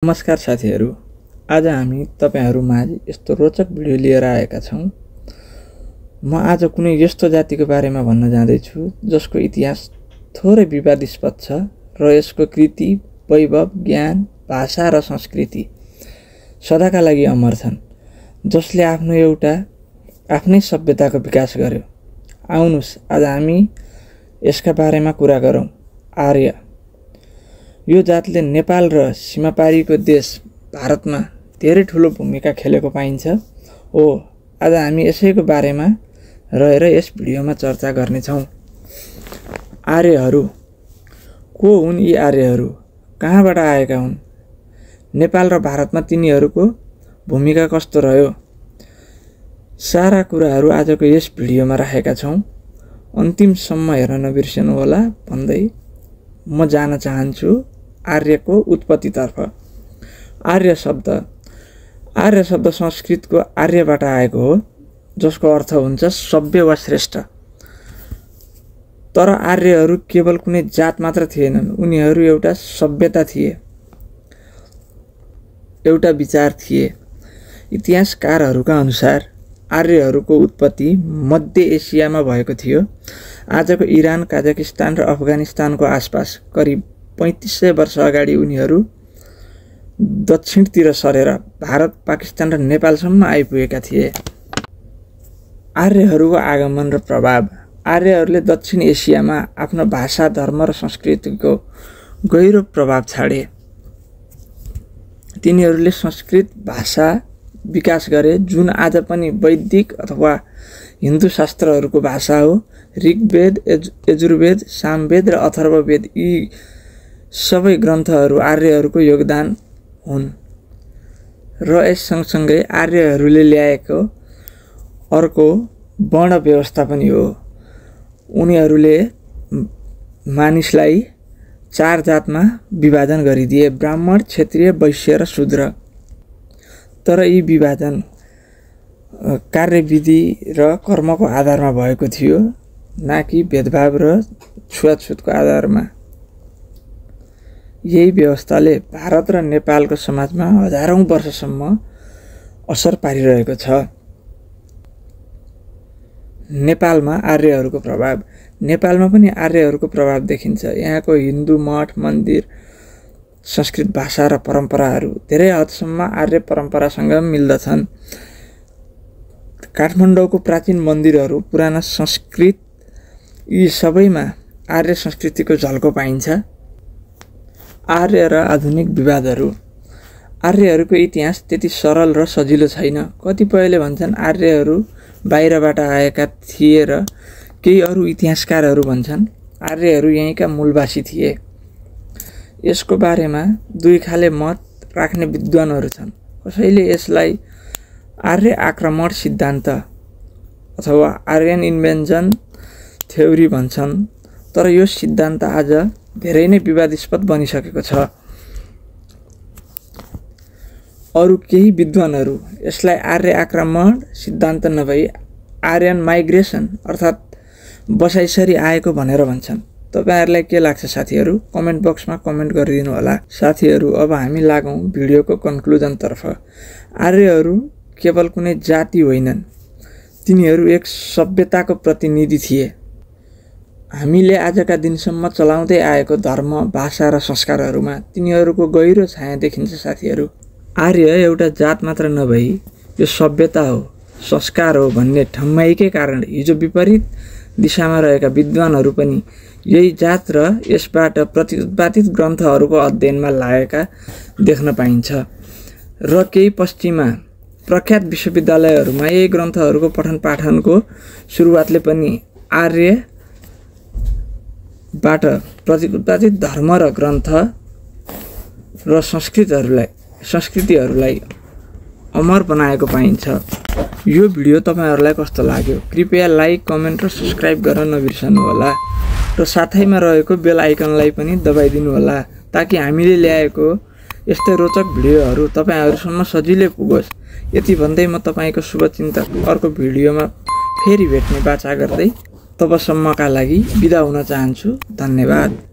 नमस्कार साथीहरू, आज हामी तपाईहरुमाझ यस्तो रोचक भिडियो लिएर आएका छौं। म आज कुनै यस्तो जातिको बारेमा भन्न जाँदैछु जसको इतिहास थोरै विवादास्पद छ र यसको कृति, वैभव, ज्ञान, भाषा र संस्कृति सदाका लागि अमर छन्, जसले आफ्नो एउटा आफ्नै सभ्यताको विकास गर्यो। आउनुस् आज हामी यसका बारेमा कुरा गरौं। आर्य यो जातले नेपाल र सीमापारीको देश भारतमा धेरै ठूलो भूमिका खेलेको पाइन्छ। आज हामी यसैको बारेमा रहेर यस भिडियोमा चर्चा गर्ने छौं। आर्यहरू को हुन्? यी आर्यहरू कहाँबाट आएका हुन्? नेपाल र भारतमा तिनीहरूको भूमिका कस्तो रह्यो? सारा कुराहरू आजको यस भिडियोमा राखेका छौं। अन्तिमसम्म हेर्न नबिर्सनु होला भन्दै म जान चाहन्छु आर्यको उत्पत्तितर्फ। आर्य शब्द संस्कृतको आर्यबाट आएको हो, जसको अर्थ हुन्छ सभ्य वा श्रेष्ठ। तर आर्यहरू केवल कुनै जात मात्र थिएनन्, उनीहरू एउटा सभ्यता थिए, एउटा विचार थिए। इतिहासकारहरूका अनुसार आर्यहरूको उत्पत्ति मध्य एसियामा भएको थियो। आजको इरान, काजाकिस्तान र अफगानिस्तानको आसपास करिब 3500 वर्ष अगाडि उनीहरू दक्षिणतिर सरेर भारत, पाकिस्तान र नेपालसम्म आइपुगेका थिए। आर्यहरूको आगमन र प्रभाव। आर्यहरूले दक्षिण एसियामा आफ्नो भाषा, धर्म र संस्कृतिको गहिरो प्रभाव छाडे। तिनीहरूले संस्कृत भाषा विकास गरे, जुन आज पनि वैदिक अथवा हिन्दू शास्त्रहरूको भाषा हो। ऋग्वेद, यजुर्वेद, सामवेद र अथर्ववेद यी सबै ग्रन्थहरू आर्यहरूको योगदान हुन्। र यस सँगसँगै आर्यहरूले ल्याएको अर्को वर्ण व्यवस्था पनि हो। उनीहरूले मानिसलाई 4 जातमा विभाजन गरिदिए: ब्राह्मण, क्षत्रिय, वैश्य र शूद्र। तर यी विभाजन कार्यविधि र कर्मको आधारमा भएको थियो, न कि भेदभाव र छुवाछुतको आधारमा। यही व्यवस्थाले भारत र नेपालको समाजमा हजारौं वर्षसम्म असर पारिरहेको छ। नेपालमा आर्यहरूको प्रभाव। नेपालमा पनि आर्यहरूको प्रभाव देखिन्छ। यहाँको हिन्दू मठ, मन्दिर, संस्कृत भाषा र परम्पराहरू धेरै हदसम्म आर्य परम्परासँग मिल्दछन्। काठमाडौँको प्राचीन मन्दिरहरू, पुराना संस्कृत यी सबैमा आर्य संस्कृतिको झल्को पाइन्छ। आर्य र आधुनिक विवादहरू। आर्यहरूको इतिहास त्यति सरल र सजिलो छैन। कतिपयले भन्छन् आर्यहरू बाहिरबाट आएका थिए र केही अरू इतिहासकारहरू भन्छन् आर्यहरू यहीँका मूलवासी थिए। यसको बारेमा दुई खाले मत राख्ने विद्वानहरू छन्। कसैले यसलाई आर्य आक्रमण सिद्धान्त अथवा आर्यन इन्भेन्सन थ्योरी भन्छन्, तर यो सिद्धान्त आज धेरै नै विवादास्पद बनिसकेको छ। अरू केही विद्वानहरू यसलाई आर्य आक्रमण सिद्धान्त नभई आर्यन माइग्रेसन अर्थात् बसाइसरी आएको भनेर भन्छन्। तपाईहरुलाई के लाग्छ साथीहरू? कमेन्ट बक्समा कमेन्ट गरिदिनु होला। साथीहरू, अब हामी लागौं भिडियोको कन्क्लुजन तर्फ। आर्यहरू केवल कुनै जाति होइनन्, तिनीहरू एक सभ्यताको प्रतिनिधि थिए। हामीले आजका दिनसम्म चलाउँदै आएको धर्म, भाषा र संस्कारहरूमा तिनीहरूको गहिरो छाया देखिन्छ। साथीहरू, आर्य एउटा जात मात्र नभई यो सभ्यता हो, संस्कार हो भन्ने ठम्माइकै कारण हिजो विपरीत दिशामा रहेका विद्वानहरू पनि यही जात र यसबाट प्रतिपादित ग्रन्थहरूको अध्ययनमा लागेका देख्न पाइन्छ। र केही पश्चिमा प्रख्यात विश्वविद्यालयहरूमा यही ग्रन्थहरूको पठन पाठनको सुरुवातले पनि आर्यबाट प्रतिपादित धर्म र ग्रन्थ र संस्कृतिहरूलाई अमर बनाएको पाइन्छ। यो भिडियो तपाईहरुलाई कस्तो लाग्यो? कृपया लाइक, कमेन्ट र सब्स्क्राइब गर्न नबिर्सनु होला र साथैमा रहेको बेल आइकनलाई पनि दबाइदिनु होला, ताकि हामीले ल्याएको यस्तै रोचक भिडियोहरू तपाईहरुसम्म सजिलै पुगोस्। यति भन्दै म तपाईको शुभचिन्तक अर्को भिडियोमा फेरि भेट्ने बाचा गर्दै तबसम्मका लागि बिदा हुन चाहन्छु। धन्यवाद।